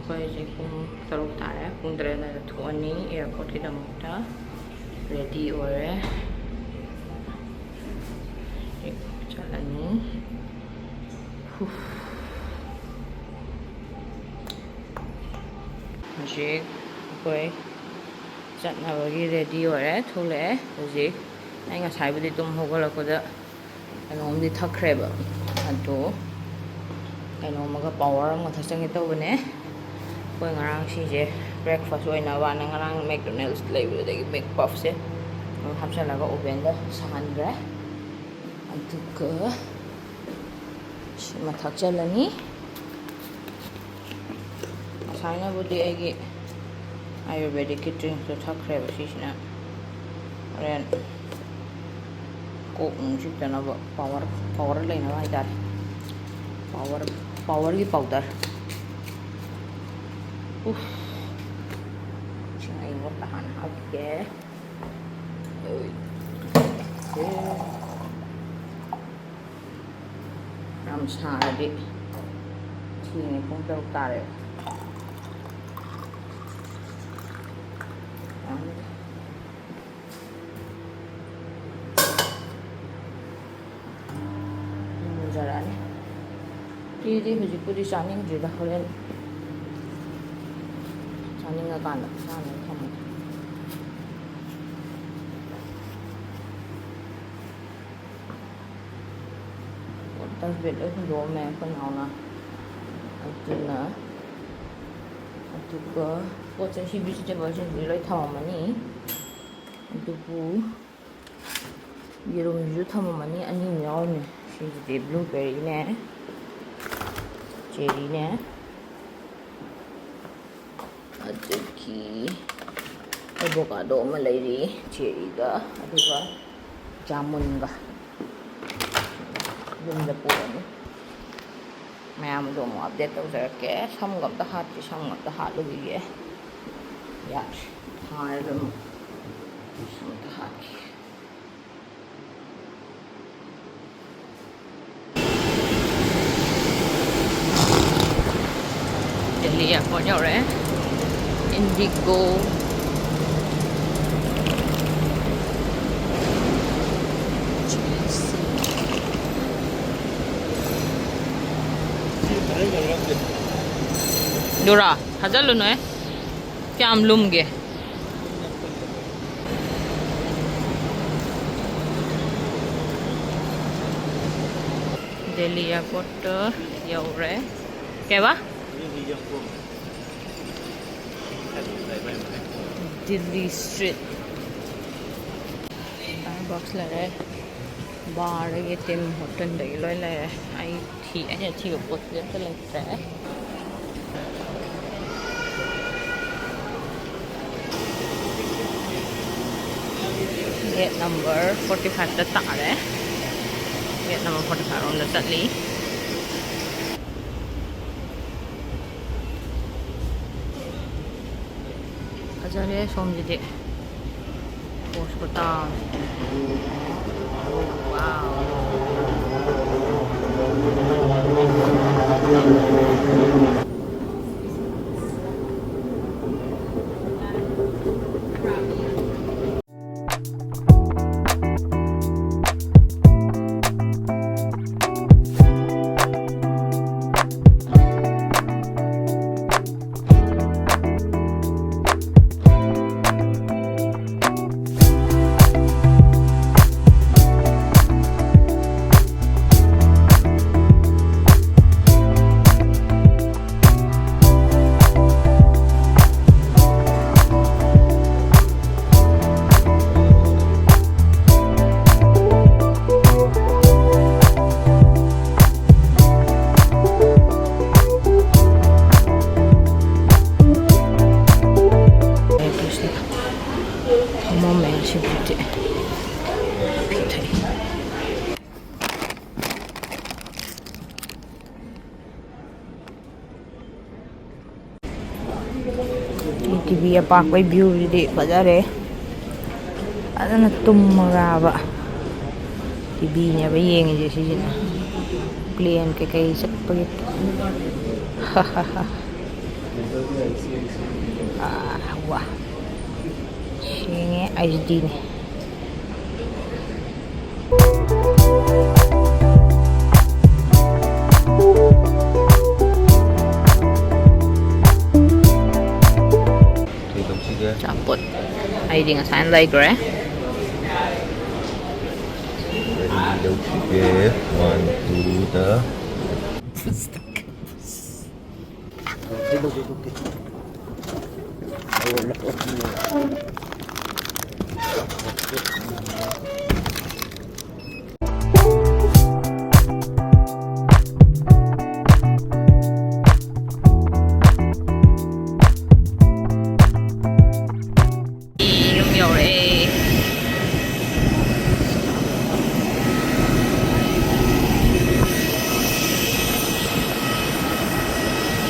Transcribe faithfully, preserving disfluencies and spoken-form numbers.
ꯑꯩꯈꯣꯏ ꯍꯧꯖꯤꯛ ꯄꯨꯡ ꯇꯔꯨꯛ ꯇꯥꯔꯦ꯫ ꯄꯨꯡ ꯇꯔꯦꯠ ꯑꯗꯨꯋꯥꯏꯗ ꯊꯣꯛꯑꯅꯤ꯫ ꯑꯦꯌꯥꯔꯄꯣꯔꯠꯀꯤꯗꯃꯛꯇ ꯔꯦꯗꯤ ꯑꯣꯏꯔꯦ꯫ ꯍꯧꯖꯤꯛ ꯆꯠꯂꯅꯤ꯫ ꯍꯨꯐ꯫ ꯍꯧꯖꯤꯛ ꯑꯩꯈꯣꯏ ꯆꯠꯅꯕꯒꯤ ꯔꯦꯗꯤ ꯑꯣꯏꯔꯦ꯫ ꯊꯣꯛꯂꯛꯑꯦ ꯍꯧꯖꯤꯛ꯫ ꯑꯩ ꯉꯁꯥꯏꯕꯨꯗꯤ ꯇꯨꯝ ꯍꯧꯒꯠꯂꯛꯄꯗ ꯀꯩꯅꯣꯝꯗꯤ ꯊꯛꯈ꯭ꯔꯦꯕ꯫ ꯑꯗꯣ ꯀꯩꯅꯣꯝꯃꯒ ꯄꯥꯎꯋꯔ ꯑꯃꯒ ꯊꯛꯆꯟꯒꯦ ꯇꯧꯕꯅꯦ꯫ ꯑꯩꯈꯣꯏ ꯉꯔꯥꯡ ꯁꯤꯁꯦ ꯕ꯭ꯔꯦꯛꯐꯥꯁ ꯑꯣꯏꯅꯕꯅ ꯉꯔꯥꯡ ꯃꯦꯛꯗꯣꯅꯦꯜꯁ ꯂꯩꯕꯗꯨꯗꯒꯤ ꯃꯦꯛ ꯄꯐꯁꯦ ꯑꯗꯨꯝ ꯍꯥꯞꯆꯜꯂꯒ ꯑꯣꯚꯦꯟꯗ ꯁꯥꯍꯟꯈ꯭ꯔꯦ꯫ ꯑꯗꯨꯒ ꯁꯤꯃ ꯊꯛꯆꯜꯂꯅꯤ꯫ ꯉꯁꯥꯏꯅꯕꯨꯗꯤ ꯑꯩꯒꯤ ꯑꯌꯨꯔꯕꯦꯗꯤꯛꯀꯤ ꯗ꯭ꯔꯤꯡꯛꯁꯇꯣ ꯊꯛꯈ꯭ꯔꯦꯕ꯫ ꯁꯤꯁꯤꯅ ꯍꯣꯔꯦꯟ ꯀꯣꯛ ꯅꯨꯡ ꯆꯤꯛꯇꯅꯕ ꯄꯥꯎꯋꯔ, ꯄꯥꯎꯋꯔ ꯂꯩꯅꯕ ꯍꯥꯏꯇꯥꯔꯦ꯫ ꯄꯥꯎꯋꯔ, ꯄꯥꯎꯋꯔꯒꯤ ꯄꯥꯎꯗꯔ꯫ ꯎꯐ꯫ ꯏꯁꯤꯡ ꯑꯏꯪꯕ ꯑꯝꯇ ꯍꯥꯟꯅ ꯍꯥꯞꯈꯤꯒꯦ꯫ ꯑꯣꯏ꯫ ꯌꯥꯝ ꯁꯥꯔꯗꯤ ꯊꯦꯡꯉꯦ, ꯄꯨꯡ ꯇꯔꯨꯛ ꯇꯥꯔꯦ꯫ ꯌꯥꯝ ꯃꯨꯟꯖꯔꯛꯑꯅꯤ꯫ ꯇꯤꯗꯤ ꯍꯧꯖꯤꯛꯄꯨꯗꯤ ꯆꯥꯅꯤꯡꯗ꯭ꯔꯤꯗ, ꯍꯣꯔꯦꯟ ꯆꯥꯅꯤꯡꯉꯀꯥꯟꯗ ꯆꯥꯅꯕ ꯊꯝꯃꯒꯦ꯫ ꯗꯁꯕꯤꯟ ꯂꯣꯏ ꯍꯨꯟꯗꯣꯛꯑꯝꯃꯦ ꯑꯩꯈꯣꯏ ꯅꯥꯎꯅ꯫ ꯑꯗꯨꯅ, ꯑꯗꯨꯒ ꯄꯣꯠ ꯆꯩ ꯁꯤ ꯚꯤꯖꯤꯇꯦꯕꯜꯁꯤꯡꯁꯤ ꯂꯣꯏ ꯊꯝꯃꯝꯃꯅꯤ꯫ ꯑꯗꯨꯕꯨ ꯌꯦꯔꯨꯝꯁꯤꯁꯨ ꯊꯝꯃꯝꯃꯅꯤ, ꯑꯅꯤ ꯑꯃ ꯌꯥꯎꯔꯝꯃꯦ꯫ ꯁꯤꯁꯤꯗꯤ ꯕ꯭ꯂꯨꯕꯦꯔꯤꯅꯦ, ꯆꯦꯔꯤꯅꯦ, ꯑꯗꯒꯤ ꯑꯦꯚꯣꯀꯥꯗꯣ ꯑꯃ ꯂꯩꯔꯤ, ꯆꯦꯔꯤꯒ, ꯑꯗꯨꯒ ꯖꯥꯃꯨꯟꯒ꯫ ꯌꯨꯝꯗ ꯄꯨꯔꯅꯤ꯫ ꯃꯌꯥꯝꯗꯣ ꯑꯃꯨꯛ ꯑꯞꯗꯦꯠ ꯇꯧꯖꯔꯛꯀꯦ꯫ ꯁꯝꯒ ꯑꯝꯇ ꯍꯥꯠꯇ꯭ꯔꯤ, ꯁꯝꯒ ꯑꯝꯇ ꯍꯥꯠꯂꯨꯈꯤꯒꯦ꯫ ꯌꯥꯗ꯭ꯔꯦ, ꯊꯥꯔꯦ ꯂꯣꯏꯅꯃꯛ꯫ ꯁꯝ ꯑꯝꯇ ꯍꯥꯠꯈꯤꯒꯦ꯫ ꯗꯦꯜꯂꯤ ꯑꯦꯌꯥꯔꯄꯣꯔꯠ ꯌꯧꯔꯦ꯫ ꯏꯟꯗꯤꯒꯣ꯫ ꯗꯨꯔꯥ ꯊꯥꯖꯜꯂꯨꯅꯨꯍꯦ꯫ ꯀꯌꯥꯝ ꯂꯨꯝꯒꯦ? ꯗꯦꯜꯂꯤ ꯑꯦꯌꯥꯔꯄꯣꯔꯠꯇ ꯌꯧꯔꯦ꯫ ꯀꯩꯕ? ꯗꯤꯜꯂꯤ ꯁ꯭ꯇ꯭ꯔꯤꯠ꯫ ꯁ꯭ꯇꯥꯔꯕꯛꯁ ꯂꯩꯔꯦ꯫ ꯕꯥꯔꯗꯒꯤ ꯇꯤꯝ ꯍꯣꯇꯦꯜꯗꯒꯤ ꯂꯣꯏ ꯂꯩꯔꯦ꯫ ꯑꯩ ꯊꯤ-, ꯑꯩꯅ ꯊꯤꯕ ꯄꯣꯠꯁꯤꯗꯤ ꯑꯝꯇ ꯂꯩꯇ꯭ꯔꯦ꯫ ꯒꯦꯠ ꯅꯝꯕꯔ ꯐꯣꯔꯇꯤ ꯐꯥꯏꯚꯇ ꯇꯥꯔꯦ꯫ ꯒꯦꯠ ꯅꯝꯕꯔ ꯐꯣꯔꯇꯤ ꯐꯥꯏꯚ ꯔꯣꯝꯗ ꯆꯠꯂꯤ꯫ ꯐꯖꯔꯦ ꯁꯣꯝꯁꯤꯗꯤ꯫ ꯄꯣꯁ ꯈꯨꯇꯥ ꯑꯃ꯫ ꯋꯥꯎ꯫ ꯐꯝꯃꯝꯃꯦ ꯁꯤꯕꯨꯗꯤ꯫ ꯇꯤꯚꯤ ꯑꯄꯥꯛꯄꯩ ꯚ꯭ꯌꯨꯁꯤꯗꯤ ꯐꯖꯔꯦ꯫ ꯐꯖꯅ ꯇꯨꯝꯃꯒꯕ ꯇꯤꯚꯤꯅꯦꯕ ꯌꯦꯡꯉꯤꯁꯦ ꯁꯤꯁꯤꯅ꯫ ꯄ꯭ꯂꯦꯟ ꯀꯩꯀꯩ ꯆꯠꯄꯒꯤ꯫ ꯑꯥ, ꯋꯥ꯫ ꯁꯦꯡꯉꯦ, ꯑꯩꯆ ꯗꯤꯅꯦ꯫ ꯀꯩꯗꯧꯁꯤꯒꯦ? ꯑꯆꯥꯄꯣꯠ ꯑꯩꯗꯤ ꯉꯁꯥꯏꯅ ꯂꯩꯈ꯭ꯔꯦ꯫ ꯀꯔꯤ ꯂꯧꯁꯤꯒꯦ? One, two, the